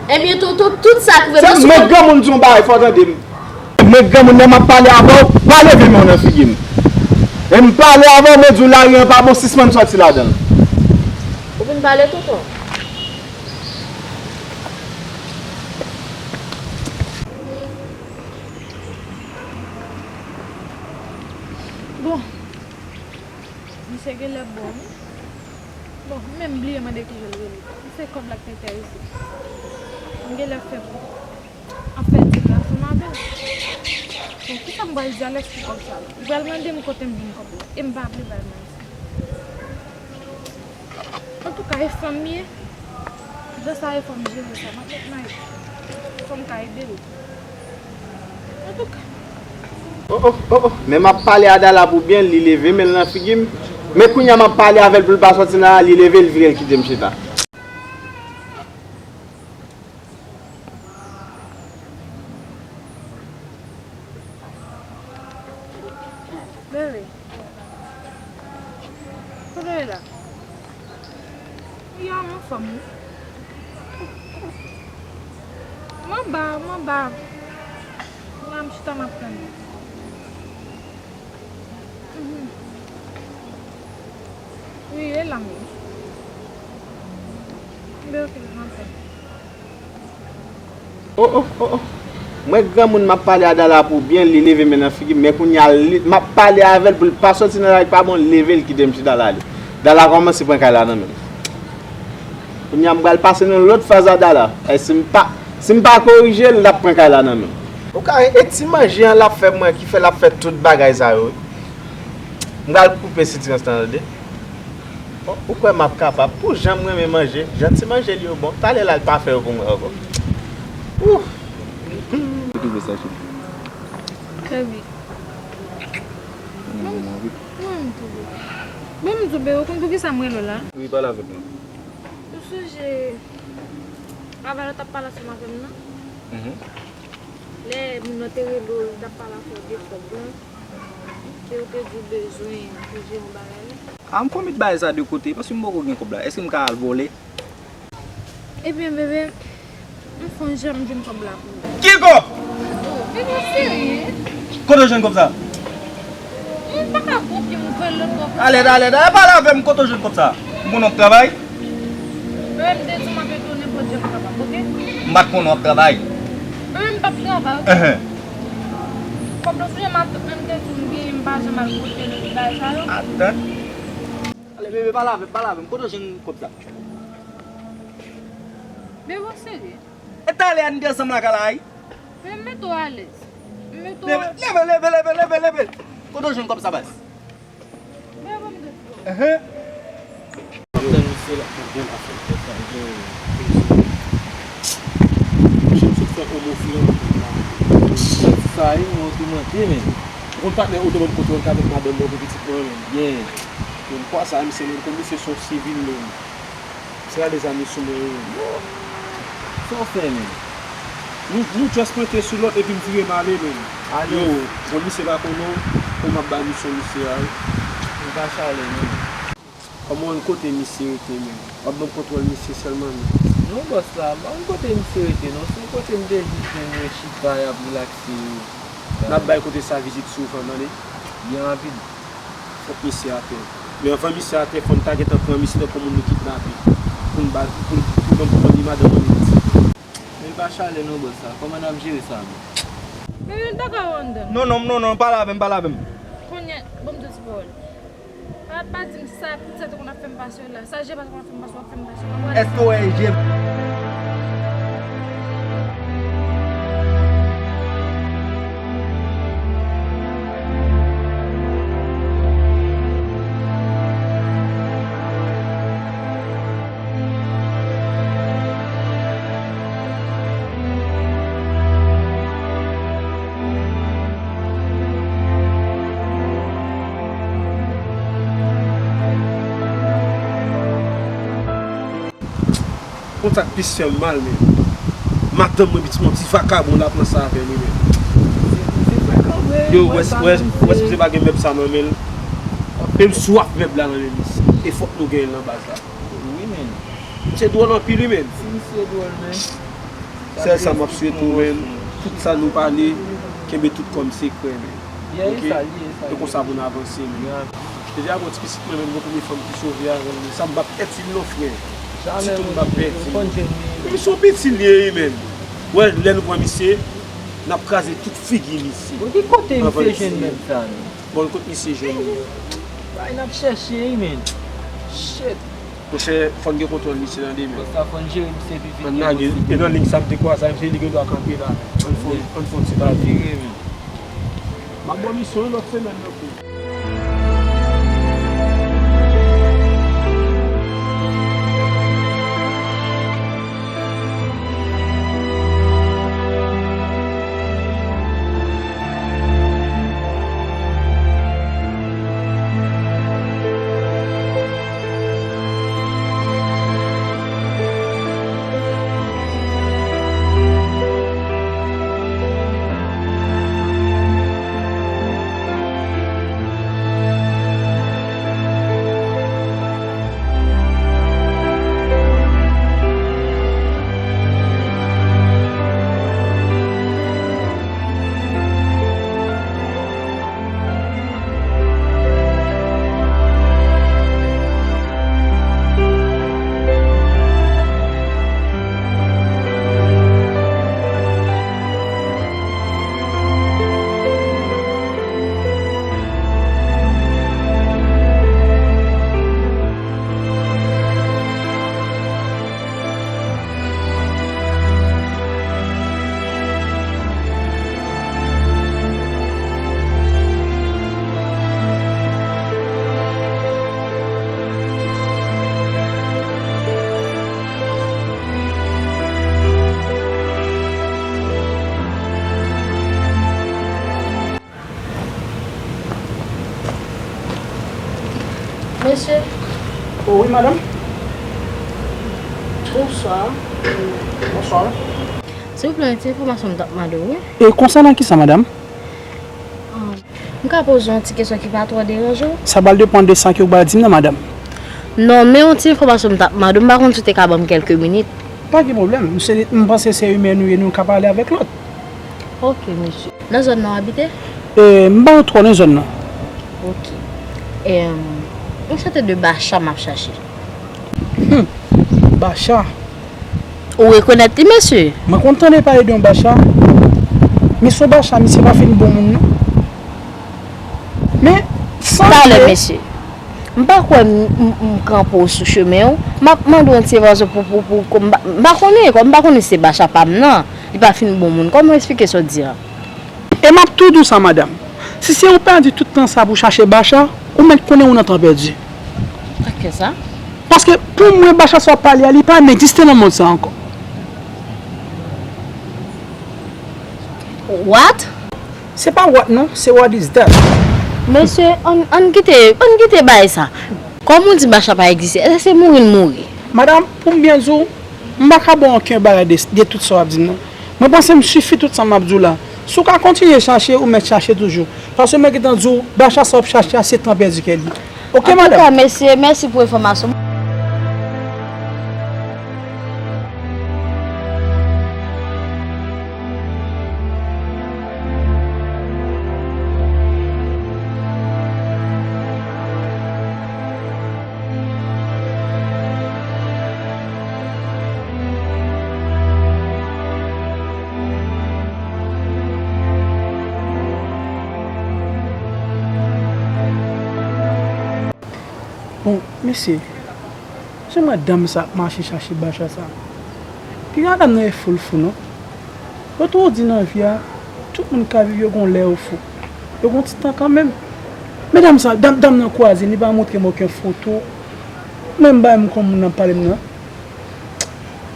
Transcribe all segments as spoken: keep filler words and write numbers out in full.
Ebyen, tonton, tout sa k vre, Se mwen granmoun di yon bagay, fò w tande m. Mwen granmoun, lè m ap pale avè w, pa leve men w nan figi m. E m pale avè w, mwen di w lari an pa bon, sispann sòti ladan l. Ou vin pale, tonton? Bon, misye genlè bon, wi. Bon, m menm bliye mande kijan l rele. M se kòb la k te fè isit. M genlè fè ap fè dil la ansanm avè l. Bon, kisa m pral di Alex pou kòb sa la? Li pral mande m kote m jwenn kòb la. E m pa vle ba l manti. Antouka, e fanm li ye. Jan sa e fanm jere sa, m ap met nan yo. Fò m ka ede l. Antouka. Oh, oh, oh, oh. Men m ap pale a Dala pou byen, li leve men l nan figi m. Men kounye a m ap pale avè l pou l pa sòti nan la, li leve, l vire, l kite m chita. Bebe. Kote w ye la? Ou ye anfòm, wi. M anba, m anba. La m chita m ap tann ou. Mhm. Wi, e la m ye. Bebe, oke, m ap tann. Oh, oh, oh, oh. Mwen granmoun, m ap pale a Dala pou byen, li leve men nan figi m, men kounye a li, m ap pale avè l pou l pa sòti nan la, li pa bon, l leve, l kite m chita la, li. Dala kòmanse pran kay la nan men m. Kounye a m pral pase nan lòt faz a Dala. E si m pa, si m pa korije l, l ap pran kay la nan men m. Ou ka, e ti manje an l ap fè mwen ki fè l ap fè tout bagay sa yo, wi. M pral koupe sitirans lan, tande. Bon, ou kwè m ap kapab? Pou jan m renmen manje, jan ti manje li yo bon, talè la l pa fè yo pou mwen ankò. Ouh! Ou twouve sa, cheri? Trè byen. Mwen, mwen, mwen tou. Bon, m di w, Bebe, ou konn poukisa m rele w la? Wi, pale avè m non. Ou sonje avan lè w t ap pale ansanm avè m nan? Mhm. Lè moun nan te rele w, li t ap pale avè w de kòb lan, e ou te di w bezwen pou jere yon bagay la. A, m fò met bagay sa de kote, paske m poko gen kòb la. Èske m ka al vòlè? Ebyen, bebe, m fon jan m jwenn kòb la pou ou. Ki kòb? Oh, bebe, w serye? Kote w jwenn kòb sa? M pa ka konprann ou pran lòt bò. Alèd, alèd, alèd, pale avè m, kote w jwenn kòb sa? M konnen w ap travay? Bebe, m te di w m ap ede w nenpòt jan m kapab, oke? M pa t konnen w ap travay. Bebe, m p ap travay, oke? Enhen. Kòb la, w sonje m te di w m genyen, m pa janm al kote l, bagay sa yo. Atann. Ale, bebe, pale avè m, pale avè m. Kote w jwenn kòb sa? Bebe, w serye? E talè a n te ansanm lakay la, wi. Men mete w alèz. Mete w... Leve, leve, leve, leve, leve, leve. Kote w jwenn kòb sa, baz? Bebe, ban m de fwa. Enhen. M ap tann misye la, m ap gen afè tèt la, m gen bezwen. Monchè, m sot fè on move lan. Sa, sa, e, mwen ogimante, men. Ou konn patnè ou te ban m kontwòl k avèk madanm mwen pou pitit mwen, men. Byen. Men kwa sa, misye, men, konn misye se yon sivil, men. Se a de zam li sou mwen wi. Sa w fè menm? Nou, nou just pointe sou lòt epi m vire m ale menm. Yo, bon, misye pa konnen w, ou m ap bay misyon misye a wi. M pa chale non. Kòman w konn kote misye rete menm? W ap ban m kontwòl misye sèlman menm. Non bòs la, m pa konn kote misye rete non. Se yon kote m te jis jwenn yo chita, y ap rilakse yo. N ap bay kote sa vizit souvan, tande? Byen rapid. Fòk misye atè. Men anvan misye atè, fò n ta gentan pran misye tankou moun nou kidnape. Pou n ba, pou n, pou n ban m pran li madanm an menm. Men l pa chale non bòs la. Kòman n ap jere sa menm? Men, men l pa ka wè anndan. Non, non, non, non, pale avè m, pale avè m. Kounye a, ban m di w ti pawòl. Pa, pa di m sa, poutèt ou konn ap fè m pase w la. Sa je pa t konn ap fè m pase w, w ap fè m pase w. Èske w wè je m? Konn sa k plis fè m mal menm. Madanm mwen, pitit mwen, ti vakabon la pran sa avè li menm. Yo, wè, wè, wè si misye pa gen mèb sa nan men l. Menm swaf mèb la nan men misye. E fòk nou genyen l nan baz la. Wi, men. Misye dwòl anpil, wi, men. Si misye dwòl, men. Sèl sa m ap swete w, menm, tout sa nou pale, kenbe tout kòm sekrè, menm. Oke? E konsa pou n avanse, menm. Deja gon ti pitit mwen menm, gon premye fanm ki sove avè l, sa m p ap pèdi l non, frè. Ditou m p ap pèdi l. Misye yon piti l ye, wi, menm. Wè, lè nou pran misye, n ap kraze tout figi misye. Bon, ki kote misye jwenn nèg sa, menm? Bon, kot misye jwenn li? Bay n ap chèche, wi, menm. Shit. Monchè, fò n gen kontwòl misye nan demen. Sa fò n jere misye pi vit. Ann lage, e nan liy sa m te kwaze a, se li gen dwa kanpe la. Ann fè, ann fè yon ti bagay. M ap ba w misyon yon lòt semèn nan, frè. Mesye. Oh, wi, madanm. Bonswa. Bonswa. Silvouplè, yon ti enfòmasyon m t ap mande w, wi. E konsènan kisa, madanm? Ah, m ka poze w yon ti kesyon ki pa twò deranje w? Sa pral depann de sa ke w pral di m nan, madanm. Non, men yon ti enfòmasyon m t ap mande w, m pa konn si w te ka ban m kèlke minit. Pa gen pwoblèm. M se, m panse se imè nou ye, nou ka pale avèk lòt. Ok, mesye. Nan zòn nan w abite? E, m pa twò nan zòn nan. Ok. Em, yon sèten de Bacha m ap chache. Hmm. Bacha. Ou rekonèt li, mesye? Mwen konn tande pale de yon Bacha. Men se yon Bacha, misye pa fin bon moun, non. Men, san... Talè, mesye. M pa kwè m, m, m kanpe w sou chemen w. M ap mande w yon ti enfòmasyon pou, pou, pou, pou, m pa, m pa konnen, kòm m pa konnen se Bacha pa m nan, li pa fin bon moun. Kòman w eksplike sa w di a? E m ap tou di w sa, madanm. Si se ou pèdi tout tan sa pou chache Bacha, ou mèt konnen ou nan tan pèdi. Sa k fè sa? Paske pou mwen, Bacha sa w ap pale a, li pa menm egziste nan mond sa ankò. What? Se pa what non, se what is that? Mesye, ann, ann kite, ann kite bagay sa. Kòman w di Bacha pa egziste? Èske se mouri l mouri? Madanm, pou m byen di w, m pa ka ba w okenn bagay de, de tout sa w ap di m nan. Mwen panse m sifi tout sa m ap di w la. Si w ka kontinye chache, ou mèt chache toujou. Paske mwen gentan di w, Bacha sa w ap chache a, se tan pèdi ke l ye. Ok, madanm? Antouka, mesye, mèsi pou enfòmasyon. Bon, mesye, jan madanm sa ap mache chache Bacha sa. Piga madanm nan e fou l fou non. Yo twò di nan vi a, tout moun ka viv yo gon lè yo fou. Yo gon ti tan kanmenm. Men dam sa, dam, dam nan kwaze m, li pa montre m okenn foto. Menm bagay m konn moun nan pale m nan.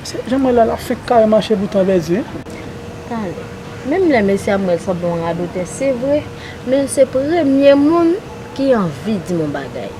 Se jan m wè la, l ap fenk kare mache pou tan pèdi, wi. Talè. Menm lè mesye a m wè l sanble yon radotè, se vre, men l se premye moun ki anvi di m yon bagay.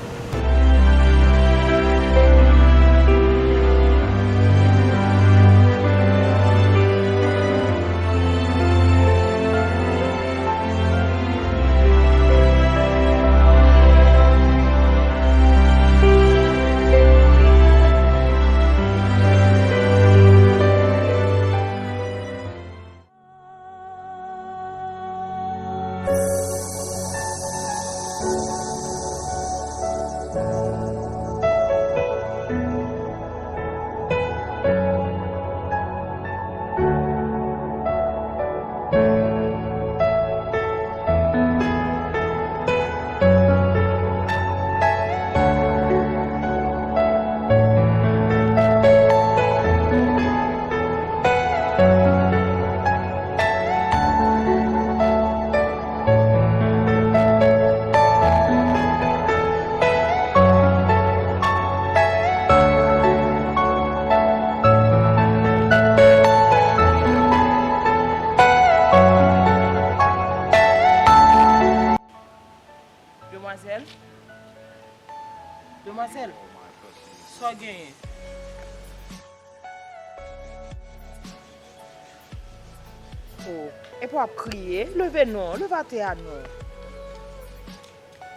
Epi w ap kriye, leve non, leve atè a non.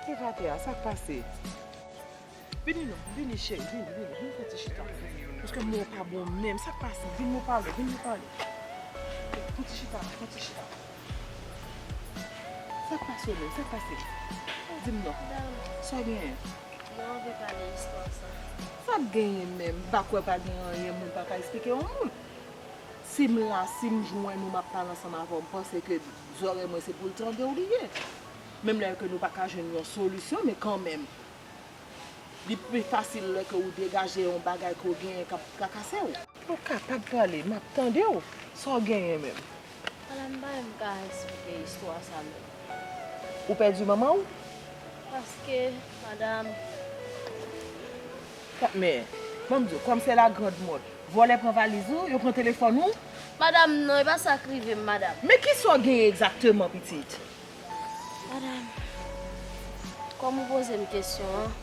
Leve atè a, sa k pase? Vini non, vini cheri, vini, vini, vini fè ti chita. Paske mwen pa bon menm, sa k pase? Vin nou pale, vin nou pale. Fè ti chita, fè ti chita. Sa k pase w menm, sa k pase? Di m non. Sa w genyen? Mwen anvi pale istwa sa. Sa k genyen menm? M pa kwè pa gen anyen moun pa ka eksplike yon moun. Si m la, si m jwenn ou, m ap pale ansanm avè w, m panse ke zòrèy mwen se pou l tande w li ye. Menm lè ke nou pa ka jwenn yon solisyon, men kanmenm, li pi fasil lè ke ou degaje yon bagay ke w genyen k ap trakase w. Ou kapab pale, m ap tande w. Sa w genyen menm? Ala m pa menm ka eksplike istwa sa menm. Ou pèdi manman w? Paske, madanm. Men, ban m di w, kòm se la grand mode, vòlè pran valiz ou, yo pran telefòn ou. Madanm, non, e pa sa k rive m, madanm. Men kisa w genyen egzakteman, pitit? Madanm, kòm ou poze m kesyon an,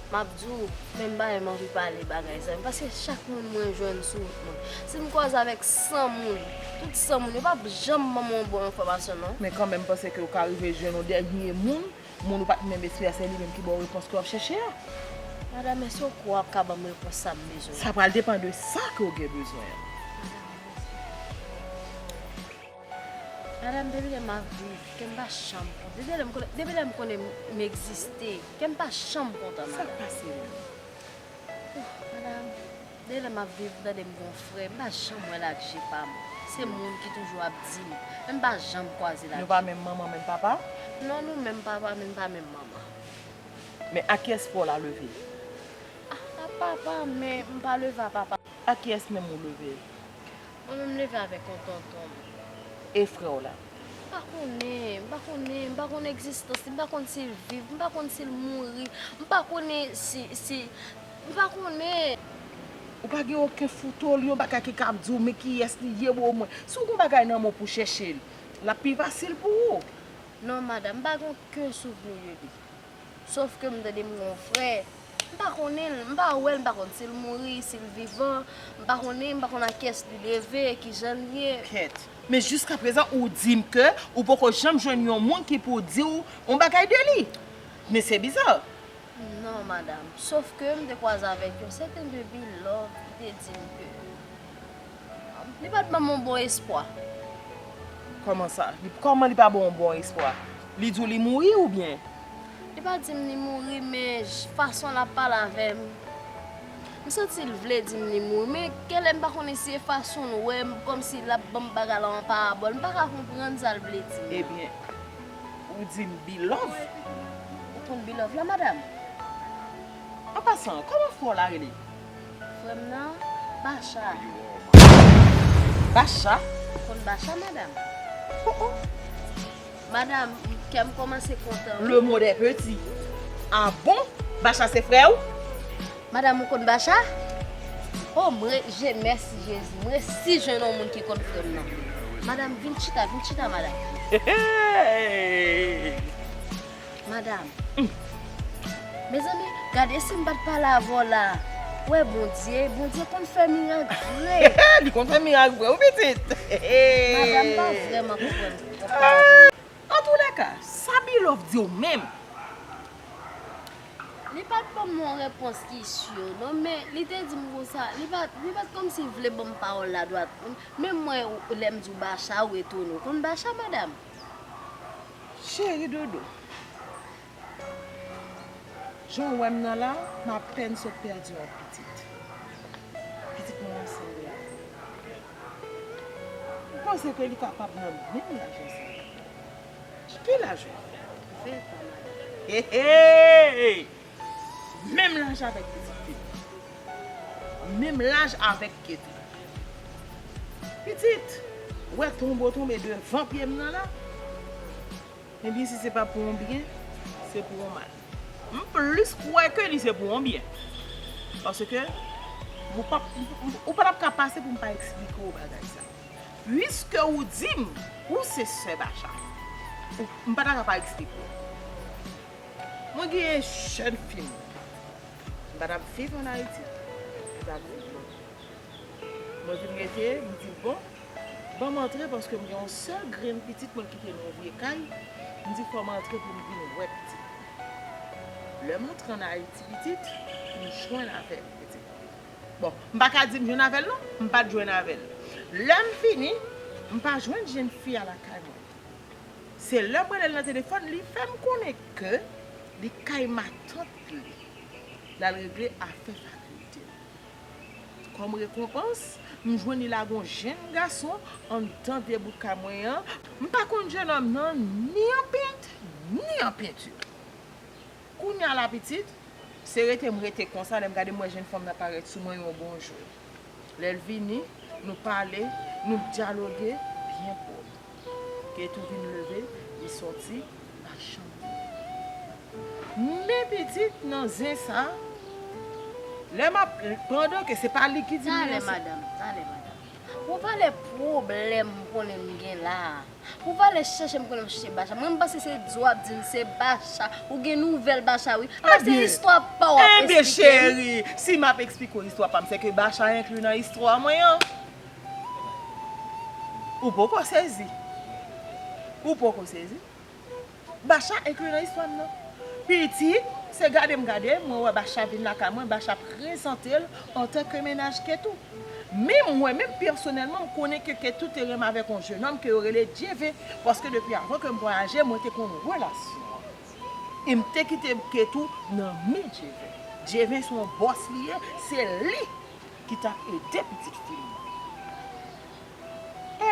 m ap di w, menm bagay m anvi pale bagay sa. Paske chak moun mwen jwenn sou wout mwen, si m kwaze avèk san moun, tout san moun yo p ap janm ban m yon bon enfòmasyon, non. Men kanmenm, m panse ke w ka rive jwenn yon dènye moun, moun ou pa t menm espere, se li menm ki ba w repons ke w ap chèche a. Madanm, èske w kwè w ap ka ban m repons sa m bezwen? Sa pral depann de sa ke w gen bezwen an. Madanm, depi lè m ap viv, kè m pa janm kontan. Depi lè m konnen, depi lè m konnen m egziste, kè m pa janm kontan, madanm. Sa k pase menm? Oh, madanm, depi lè m ap viv, m tande m gen yon frè, m pa janm wè l ak je pa m. Se moun ki toujou ap di m, men m pa janm kwaze l ak je. Nou pa menm manman, menm papa? Non, nou menm papa, men n pa menm manman. Men ak kiyès frè w la leve? Ah, ak papa m, men m pa leve ak papa. Ak kiyès menm ou leve? Mwen menm leve avèk yon tonton m. E frè w la? M pa konnen, m pa konnen, m pa konn egzistans li, m pa konn si l viv, m pa konn si l mouri, m pa konnen si, si, m pa konnen. Ou pa gen okenn foto l, yon bagay ki kab di w men kiyès li ye, bon, omwen, si w gen yon bagay nan men w pou chèche l, l ap pi fasil pou ou. Non, madanm, m pa gen okenn souvni de li. Sòf ke m tande m gen yon frè. M pa konnen l, m pa wè l, m pa konn si l mouri, si l vivan. M pa konnen, m pa konn ak kiyès li leve, kijan l ye. Kèt. Men jiskaprezan, ou di m ke ou poko janm jwenn yon moun ki pou di w yon bagay de li. Men se biza. Non, madanm. Sòf ke m te kwaze avèk yon sèten de Bilove ki te di m ke li pa t ban m yon bon espwa. Kòman sa? Li, kòman li pa ba w yon bon espwa? Li di w li mouri oubyen? Li pa di m li mouri, men j-, fason l ap pale avè m, m santi l vle di m li mouri. Men kèlè m pa konnen si e fason l wè m, kòmsi l ap ban m bagay la an parabòl. M pa ka konprann sa l vle di m nan. Ebyen, ou di m Bilove? Ou konn Bilove la, madanm? An pasan, kòman frè w la rele? Frè m nan, Bacha. Bacha? Ou konn Bacha, madanm? Oh, oh. Madanm, kè m kòmanse kontan, wi. Le monde est petit. Ah bon? Bacha se frè w? Madanm, ou konn Bacha? Oh, m re-, je, mèsi Jezi. M resi jwenn yon moun ki konn frè m nan. Madanm, vin chita, vin chita, madanm. Hey! Madanm. Mezanmi, gade si m pa t pale avè w la. Wè Bondye, Bondye konn fè mirak vre. Li konn fè mirak vre, wi, pitit. Madanm pa vrèman konprann. Antoulèka, sa Bilove di w menm? Li pa t ban m yon repons ki si, non, men li te di m konsa, li pa, li pa t kòmsi vle ban m pawòl la dwat. Menm mwen, lè m di w Bacha, ou etone. Ou konn Bacha, madanm? Cheri doudou, jan w wè m nan la, m apèn sot pèdi yon pitit. Pitit mwen ansent de a. Ou panse ke li kapab nan menm laj ansanm? Ki laj ou? Ven tan, madanm. Hey, hey! Menm laj avèk pitit fi m. Menm laj avèk Ketty. Pitit, ou wè tonbe w tonbe devan pye m nan la? Ebyen, si se pa pou yon byen, se pou yon mal. M plis kwè ke li se pou yon byen. Paske ou p ap, ou pa t ap ka pase pou m pa eksplike w bagay sa. Piske ou di m ou se sè Bacha, ou, m pa ta ka pa eksplike w. Mwen gen jèn fi m. M pa t ap viv ann Ayiti. M t ap viv Londres. Mwen vin rete, m di, bon, Ban m antre paske m gen yon sèl grenn pitit mwen kite nan yon vye kay. M di fò m antre pou m vin wè pitit. Lè m antre ann Ayiti pitit, m jwenn avè l pitit. Bon, m pa ka di m jwenn avè l non, m pa t jwenn avè l. Lè m vini, m pa jwenn jenn fi a lakay mwen. Se lè m rele l nan telefòn, li fè m konnen ke li kay matant li. L al regle afè fakilte l. Kòm rekonpans, m jwenn li lage yon jenn gason anndan vye bout kay mwen an. M pa konn jennonm nan ni an pent, ni an penti. Kounye a la pitit, se rete m rete konsa, lè m gade m wè jenn fanm nan parèt sou mwen yon bon jou. Lè l vini, nou pale, nou dyaloge byen pwòp. Ketou vin leve, li sòti, l al chanm li. Men pitit nan zen sa, lè m ap, pandan ke se pa li ki di m... Talè, madanm, talè, madanm. Pou valè pwoblèm m konnen m gen la a, pou valè chèche m konnen m chèche Bacha. Mwen, m panse se di w ap di m se Bacha. Ou gen nouvèl Bacha, wi. Anben, se istwa pa w ap esplike m. Ebyen, cheri, si m ap esplike w istwa pa m, se ke Bacha enkli nan istwa mwen an. Ou poko sezi. Ou poko sezi. Bacha enkli nan istwa m nan. Pitit, se gade m gade, mwen wè Bacha vin lakay mwen, Bacha prezante l antanke mennaj Ketou. Men mwen menm pèsonèlman, m konnen ke Ketou te renmen avèk yon jennonm ke yo rele Dyeven, paske depi avan ke m vwayaje, mwen te konn relasyon an. E m te kite Ketou nan men Dyeven. Dyeven se yon bòs li ye, se li ki t ap ede pitit fi m nan.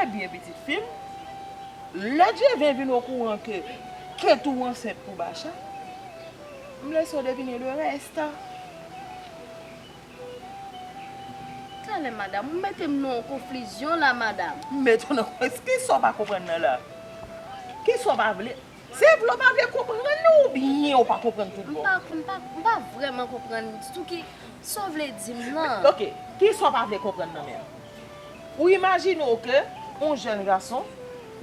Ebyen, pitit fi m, lè Dyeven vin okouran ke Ketou ansent pou Bacha, m lese w devine le reste. Talè, madanm, ou mete m nan yon konfizyon la, madanm. M mete w nan konfizyon? Kisa w pa konprann nan la? Kisa w pa vle? Se vle w pa vle konprann li oubyen w pa konprann tout bon? M pa, m pa, m pa vrèman konprann ditou ki, sa w vle di m nan. Ok, kisa w pa vle konprann nan menm? Ou imajine w ke yon jèn gason,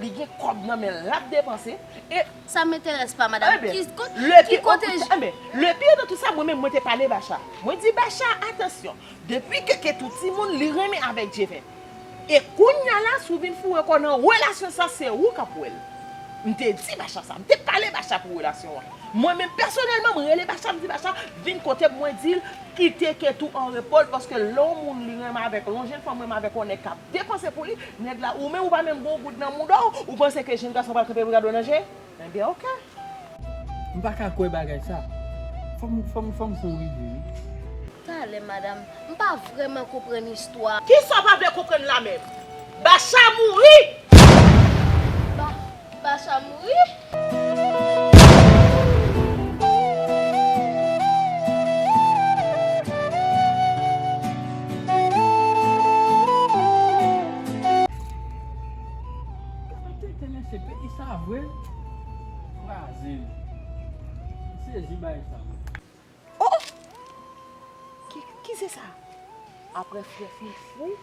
li gen kòb nan men l, l ap depanse, e... Sa m enterese pa, madanm. Enben, ki kote, ki kote... Enben, le pire de tout sa, mwen menm, mwen te pale Bacha. Mwen di Bacha, atansyon, depi ke Ketou timoun, li renmen avèk Dyeven. E kounye a la, si w vin foure kò w nan relasyon sa, se ou k ap wè l. M te di Bacha sa, m te pale Bacha pou relasyon an. Mwen menm pèsonèlman, m rele Bacha, m di Bacha, vin kote m, mwen di l, kite Ketou an repo l, paske lè yon moun li renmen avèk, lè yon jèn fanm renmen avèk yon nèg k ap depanse pou li, nèg la, ou menm ou pa menm gen yon goud nan mouda w, ou panse ke jèn gason pral kanpe pou gade w nan je? Enben, ok. M pa ka kwè bagay sa. Fò m, fò m, fò m fè w rive, wi. Talè, madanm, m pa vrèman konprann istwa. Kisa w pa vle konprann la menm? Bacha mouri! Ba-, Bacha mouri? Gade tenten mesye, peyi sa vre. Kraze. M sezi bay sa. Oh, oh! Ki, ki se sa? Apre frè Fifou.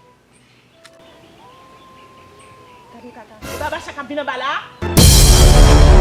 Gade kaka. E pa Bacha k ap vin anba la a?